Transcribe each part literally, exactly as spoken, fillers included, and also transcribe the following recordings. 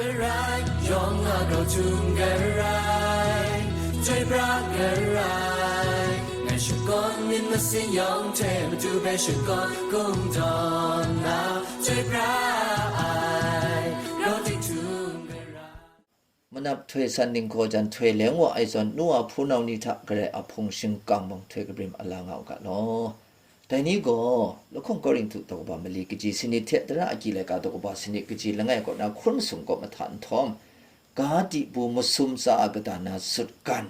Garai, yawng a grau htum garai, chyoi pra garai, ngai shakawn myit masin yawng hte matu hpe shakawn kungdawn na, chyoi pra ai, grau tik htum garai. Manap htoi san ninghkaw jan htoi leng wa ai zawn, nu a hpunau ni hta Karai a hpung shingkang mung htoi kabrim a la nga u ga law. Dai ni gaw, lahkawng Korinhtu daw kaba mali kaji sanit hte tara agyi laika daw kaba sanit kaji langai kaw na hkun masum kaw mahta nhtawm, ga dibu masum tsa a kata na sutgan,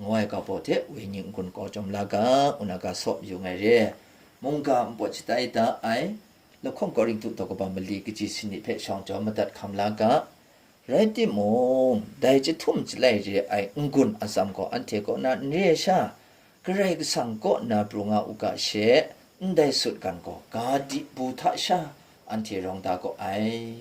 ngu ai ga baw hte wenyi n-gun kau chyawm la ga, ngu na ga saw mayung ai re. Mungga npawt shatai da ai, lahkawng Korinhtu daw kaba mali kaji sanit hpe shawng jawm madat hkam la ga. Rai timung, dai chyahtum chyalai re ai n-gun atsam gaw anhte kaw na n re ai sha, Karai Kasang kaw na pru nga u ga she, ndai sutgan gaw ga dibu hta sha anhte rawng da gaw ai.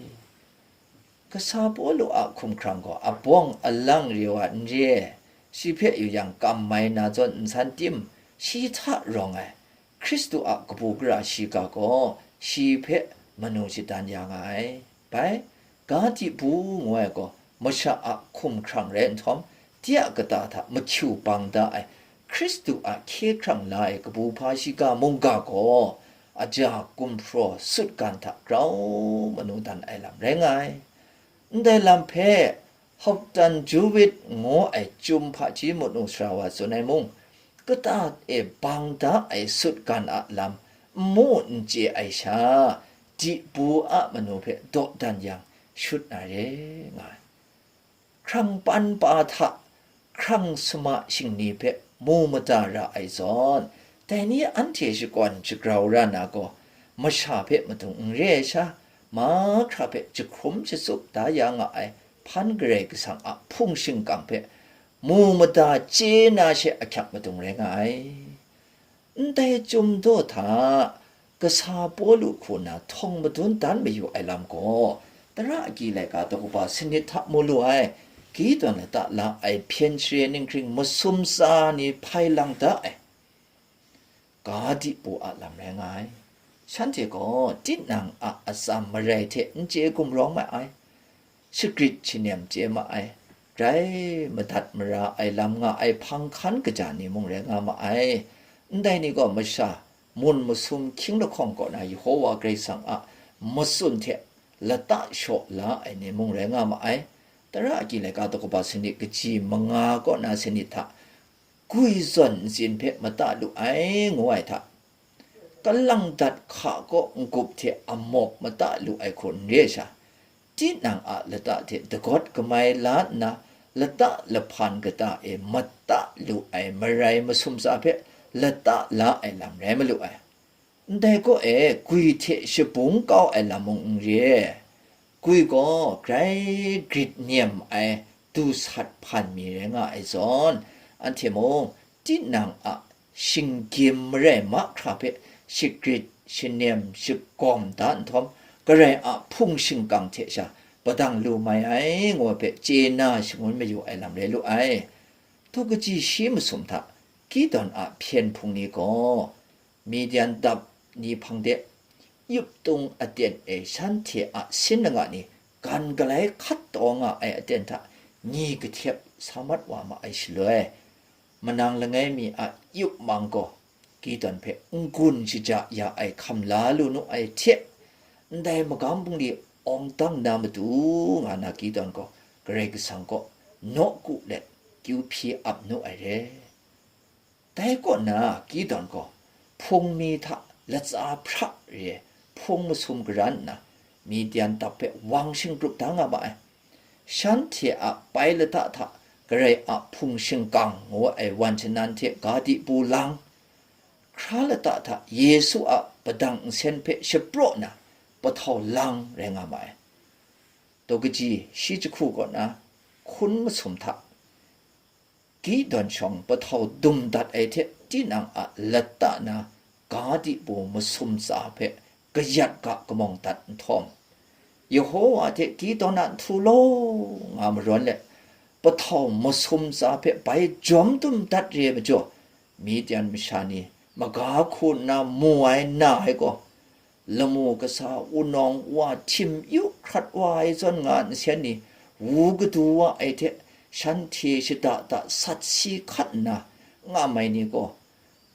Kasa Pawlu a hkumhkrang gaw abawng alang re wa n re ai, shi hpe yu yang kam mai na zawn n san tim, shi hta rawng ai, Hkristu a kabu gara shiga gaw shi hpe manu shadan ya nga ai. Bai, ga dibu ngu ai gaw masha a hkumhkrang rai nhtawm, de a kata hta mahkyu bang da ai Hkristu a hkye hkrang la ai kabu hpa shiga mungga gaw, aja gumhpraw sutgan hta grau manu dan ai lam rai nga ai. Ndai lam hpe Hoptan Jawit ngu ai chyum hpaji manu sara wa tsun ai mung, kata e bang da ai sutgan a lam n mu n chye ai sha, dibu a manu hpe dawdan yang shut na re nga ai. Hkrang pan pa hta hkrang suma shingni hpe mu mada ra ai zawn, dai ni anhte shakawn shagrau ra na gaw, masha hpe madung n re ai sha, mahkra hpe jahkrum shatsup da ya nga ai hpan Karai Kasang a hpung shingkang hpe mu mada chye na she ahkyak madung rai nga ai. Ndai chyum daw hta, kasa Pawlu hku na htawng madun dan mayu ai lam gaw, tara agyi laika daw kaba sanit hta mu lu ai, Gideon lata la ai hpyen share ninghkring masum tsa ni hpai lang da ai, ga dibu a lam rai nga ai. Shanhte gaw tinang a atsam marai hte n chye gumrawng mai ai. Shagrit shanem chye ma ai, grai madat mara ai lam nga ai hpang hkan kaja ni mung rai nga ma ai. Ndai ni gaw masha, mun masum hkying lahkawng kaw na Yehova Karai Kasang a matsun hte lata shaw la ai ni mung rai nga ma ai. Tara agyi laika daw kaba sanit kaji manga kaw na sanit hta, gwi zawn ntsin hpe mata lu ai, ngu ai hta, kalang dat hka kaw n-gup hte amawk mata lu ai hku n re ai sha, tinang a lata hte dagawt kamai la nna, lata lahpan kata e mata lu ai marai masum tsa hpe lata la ai lam rai malu ai. Ndai kaw e gwi hte shabung kau ai lam mung n re. Gwi gaw grai grit nem ai du sat hpan mi rai nga ai zawn, anhte mung tinang a shinggyim marai mahkra hpe shagrit shanem shagawm da nhtawm, Karai a hpung shingkang hte sha padang lu mai ai, ngu ai hpe chye na shangun mayu ai lam rai lu ai. Daw kaji shi masum hta Gideon a hpyen hpung ni gaw, Midian dap ni hpang de, yup tung aten e shanhte a sin langa ni gan galai hkat taw nga ai aten hta nyi kahtep sa mat wa ma ai shaloi, manang langai mi a yup mang gaw Gideon hpe n-gun shaja ya ai hkam la lu nu ai hte, ndai magam bungli awng dang na matu nga na Gideon gaw Karai Kasang kaw nawku let kyu hpyi ap nu ai re. Dai kaw na Gideon gaw hpung mi hta latsa hpra re ai hpung masum garan nna, Midian dap hpe wang shingrup da nga ma ai. Shanhte a pai lata hta Karai a hpung shingkang ngu ai wan shanan hte ga dibu lang, hkra lata hta Yesu a padang nsen hpe shapraw na pahtau lang rai nga ma ai. Daw kaji shi jahku kaw na hkun masum hta Gideon shawng pahtau dum dat ai hte tinang a lata na ga dibu masum tsa hpe kayat ga kamawng dat nhtawm, Yehova hte Gideon a nhtu law nga marawn let, pahtau masum tsa hpe bai jawm dum dat re ai majaw, Midian masha ni maga hku nna mu ai na ai gaw, lamu kasa, wunawng wa, htim yu hkrat wa ai zawn nga nsen ni, wu kadu wa ai hte, shanhte shada da sat si hkat nna nga mai ni gaw,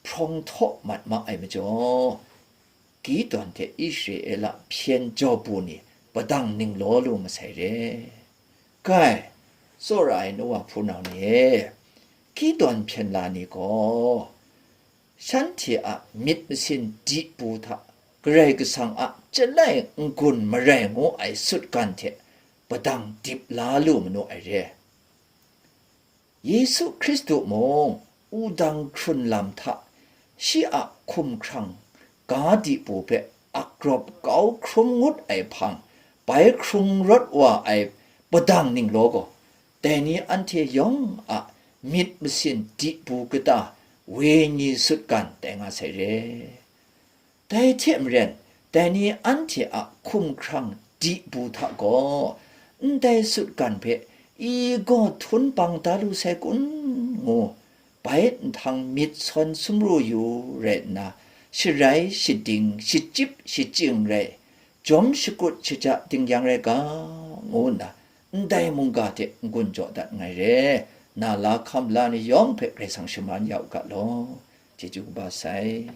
hprawng htaw mat ma ai majaw, Gideon hte Israela hpyen jaw bu ni padang ning law lu masai re. Kai, tsawra ai nu wa hpunau ni e, Gideon hpyen la ni gaw, shanhte a myit masin di bu hta Karai Kasang a chyanai n-gun marai ngu ai sutgan hte padang dip la lu manu ai re. Yesu Hkristu mung wudang hkrun lam hta shi a hkumhkrang ga di bu hpe akrawp kau hkrum ngut ai hpang, bai hkrung rawt wa ai padang ning law gaw, dai ni anhte yawng a myit masin di bu kata wenyi sutgan tai nga sai re. Dai hte maren, dai ni anhte a hkumhkrang di bu hta gaw, ndai sutgan hpe i gaw htunbang da lu sai kun ngu, bai nhtang myit sawn sumru yu rai nna, sharai shading, shachyip shachying rai, jawm shakut shaja ding yang rai ga, ngu nna, ndai mungga hte n-gun jaw dat nngai re. Na la hkam la ni yawng hpe Karai Kasang shaman ya u ga law. Chyeju kaba sai.